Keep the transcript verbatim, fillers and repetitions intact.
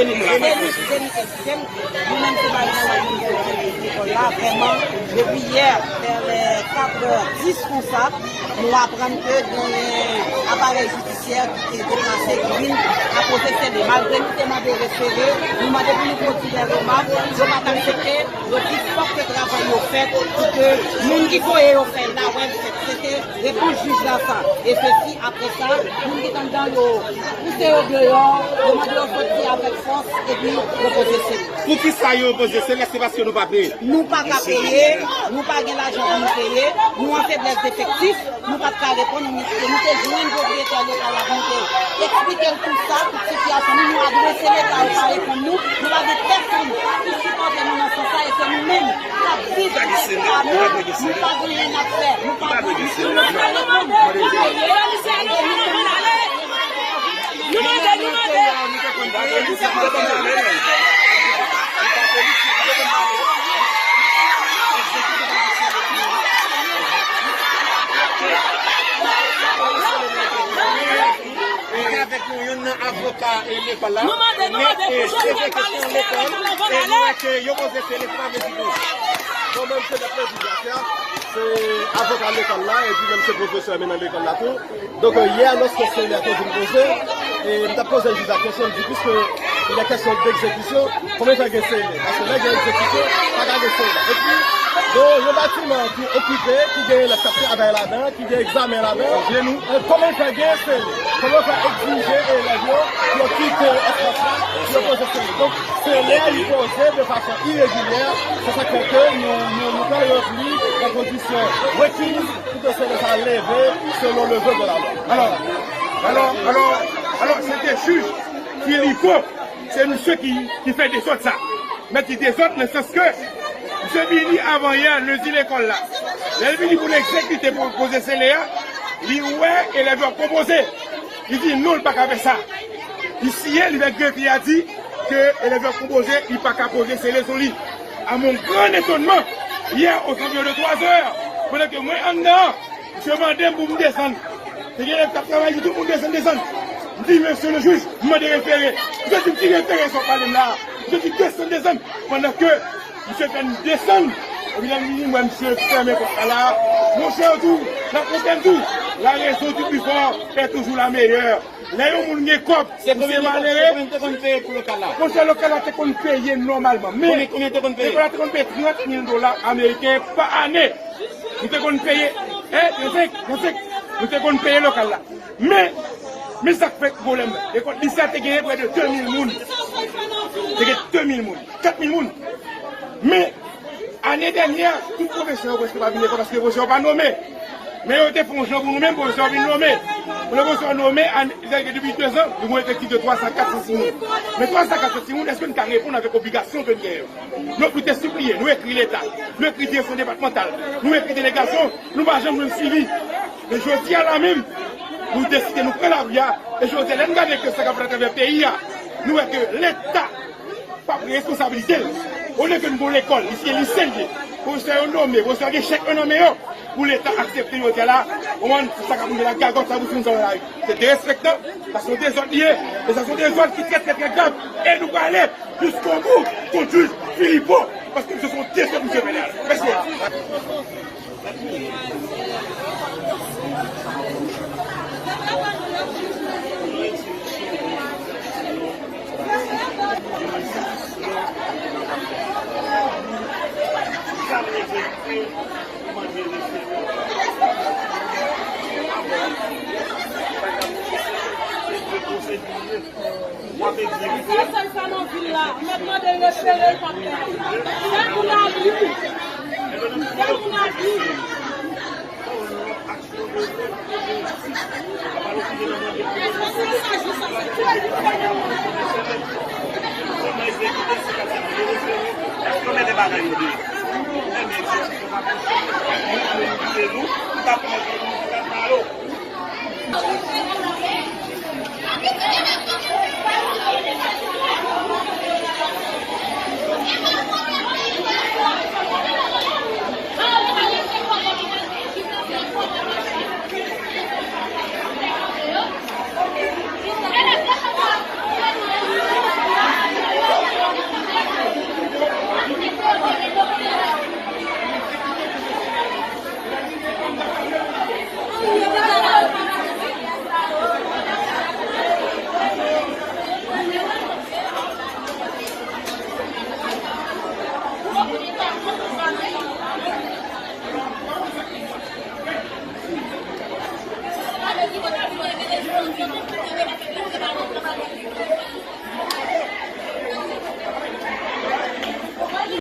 Zenith, Zenith F M, nou menm se bagay la, nou soti lekòl la, vrèman, depi yè, vè lè kat è dis konsa, nou aprann ke genyen aparèy jidisyè ki te deplase, ki vin apoze sele. Malgre nou te mande refere, nou mande pou nou pwodui lè remak, yo pa t aksepte, yo di fòk ke travay yo fèt, pou ke moun ki voye yo fè l la, wè l fèt. Se te repons jij la sa. E se si, apre sa, moun ki t anndan yo pouse yo deyò, yo mande yo soti avèk fòs, epi yo poze sele. Poukisa yo poze sele? Se paske nou pa peye. Nou pa ka peye, nou pa gen lajan pou nou peye, nou an feblès defektif, nou pa t ka reponn, nou, nou te jwenn pwopriyetè lokal la, nou te eksplike l tout sa, tout sitiyasyon nou, nou adrese Leta, yo pa reponn nou, nou pa gen pèsonn pou sipòte nou nan sans sa, e se nou menm k ap viv nan peyi a, nou, nou pa gen anyen n ap fè, nou pa gen anyen n ap fè. Nou mande, nou mande. Avèk nou, youn nan avoka, e, lekòl la. Nou mande, nou mande pou jwenn lekòl, lekòl la, nou vin ale. E nou wè ke yo poze sele, sa vle di ke mwen menm se dèt lejidatè, se avoka lekòl la, epi menm se pwofesè men nan lekòl la tou. Donk, e, yè, lòske sele a te vin poze, e, m t ap poze jij la kesyon, m di, piske se de kesyon degzekisyon, kòman fè gen sele? Paske lè gen egzekisyon, pa ka gen sele. Epi, gen yon batiman ki okipe, ki gen elèv k ap travay ladan, ki gen egzamen ladan. E kòman fè gen sele? Kòman fè egzije elèv yo pou yo kite espas la, pou yo poze sele? Donk, sele a li poze de fason iregilyè, se sa k fè ke nou, nou, nou pral ranpli nan kondisyon rekiz pou ke sele sa leve selon le vœu de la loi. Alò, alò, alò, alò, se te jij Filipo, se misye ki, ki fè dezòd sa. Mèt di dezòd nan sans ke misye vini avan yè, lendi lekòl la. Lè l vini pou l egzekite pou poze sele a, li wè elèv yo ap konpoze. Li di non, l pa ka fè sa. Li siyen, li fè grefye a di ke elèv yo ap konpoze, li pa ka poze sele sou li. A mon gran etonnman, yè, aux environs de twa zè, pandan ke mwen anndan an, misye mande m pou m desann. Te gen elèv k ap travay, di tout moun desann, desann. M di, mesye le jij, m mande refere. Misye di m, ki refere sa w pale m la? Misye di, desann, desann. Pandan ke misye fè n desann, epi lè m vini, m wè misye fèmen pòt la la. Monchè, yo di w, la fontaine di w, la raison du plus fort est toujours la meilleure. Lè yon moun gen kòb, misye malere. Konbyen te konn peye pou lokal la? Monchè, lokal la te konn peye nòmalman. Men, konbyen, konbyen te konn peye? Lekòl la te konn peye trant mil dola ameriken pa ane. Nou te konn peye, eh, trannsenk, trannsenk. Nou te konn peye lokal la. Men, men sa k fè pwoblèm nan. Lekòl, lise a te genyen prè de de mil moun. Te gen de mil moun, kat mil moun. Men, ane dènyè, tout pwofesè yo prèske pa vin lekòl paske pwofesè yo pa nome. Men yo te fè yon jan pou nou menm, pwofesè yo vin nome. Pou lè pwofesè yo nome, ane, depi de zan, nou gen yon efektif de twa san, kat san timoun. Men twa san, kat san timoun, èske n ka reponn avèk obligasyon ke n genyen yo? Donk, nou te sipliye, nou ekri Leta, nou ekri direksyon depatmantal, nou ekri delegasyon, nou pa janm jwenn swivi. Men jodi a la menm, nou deside, nou pran lari a, e jodi a, lè n gade ke sa k ap fèt atravè peyi a, nou wè ke Leta p ap responsabilize l. Olye ke n gon lekòl, li se lise l ye. Pwofesè yo nome, pwofesè yo gen chèk yo nan men yo. Pou Leta aksepte jodi a la, konprann, sa k ap rive la, gagòt sa pou timoun sa yo la. Se derespektan, sa se yon dezòd li ye, e sa se yon dezòd ki trè, trè, trè grav. E nou prale jusqu'au bout kont jij Filipo, paske misye se yon dezòd misye fè la. Mèsi. Misye fè sa nan vil la. Mwen mande refere l pa fè. Fè moun abri. Fè moun abri.